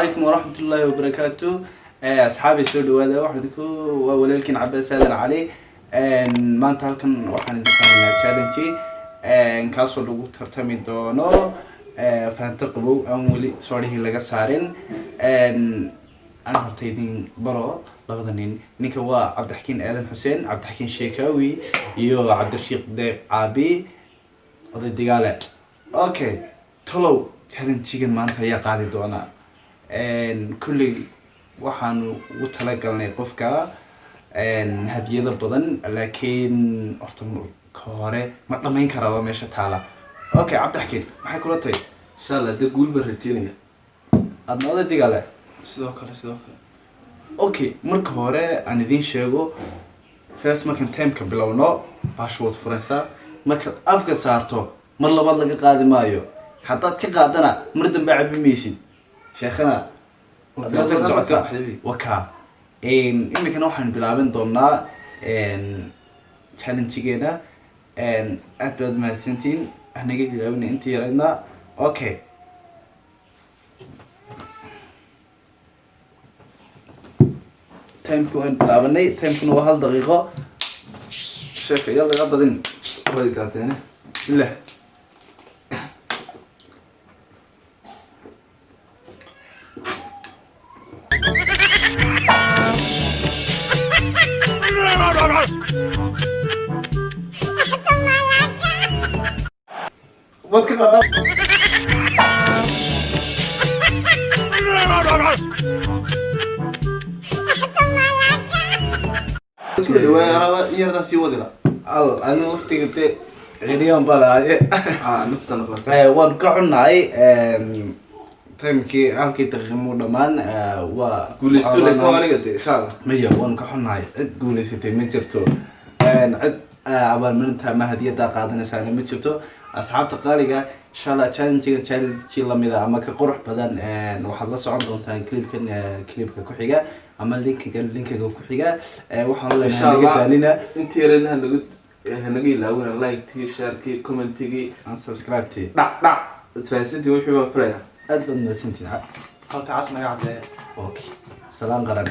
Calaykum waraxmatullaahi wabarakaatu. Asxaabi, soo dhawaada. Waxaan idinku waa walaalkiin Cabaas Aadan Cali. Maanta halkan waxaan idin qabanaa challenge kaasoo lagu tartami doono Fanta qabow aan weli soodhihii laga saarin. Aan horta idin baro labada nin. Ninka waa Cabdixakiin Aadan Xuseen, Cabdixakiin Sheekaawi, iyo Cabdirashiiq Deeq Caabi, oday digaale. Okay, tolow challengegan maanta ayaa qaadi doonaa? Kulley waxaanu ugu talagalnay qofka hadiyado badan, laakiin horta ka hore ma dhamayn karaaba meesha taala? Okay, Cabdixakiin, maxay kula tahay? Insha Allah dee guul baan rajeynaya. Aadna, oday digaale? Sidoo kale, sidoo kale. Okay, marka hore aan idiin sheego first, markaan timeka bilowno baasha waad furaysaa. Markaad afka saarto mar labaad laga qaadi maayo. Haddaad ka qaadana mar dambe cabi maysid. Sheekhana haddaad la socotaa waka. Iminkana waxaan bilaaban doonaa challengegeena. Aad baad mahadsantihiin, hanaga ilaawina intii yaraydna. Okay, timeka waan bilaabanay. Timekuna waa 1 daqiiqo. Sheeka yaa laga badin. Waad gaateene. Bismillah. Waad ka qaadaa. Ku dhawaan anaba yardan sii wadila. Al ani laftiga dee ciriyaan baa lahaye. Ah, nafta noqotay. Waan ka xunnahay, timekii halkii daqiiqa muu dhammaan. Waa Guuleysto laakiin waa aniga dee, insha Allah. Maya, waan ka xunnahay, cid guuleysatay ma jirto. Cid abaalmarinta ama hadiyada qaadanaysaana ma jirto. Asxaabta qaaliga, insha Allah challengegan challenge lamida ama ka qurux badan waxaad la socon doontaan clipkan, clipka ku xiga ama linkiga, linkiga ku xiga. Waxaan Insha leenahay naga Allah. daalina. Intii yareedna hanaga ilaawina like-tii, share-kii, comment-igii and subscribe-tii. Dhac dhac, adfahansantii wixii baan filayaa. Aad baad mahadsantihin. Halka cas naga caddeeya. Okay, salaan qaran.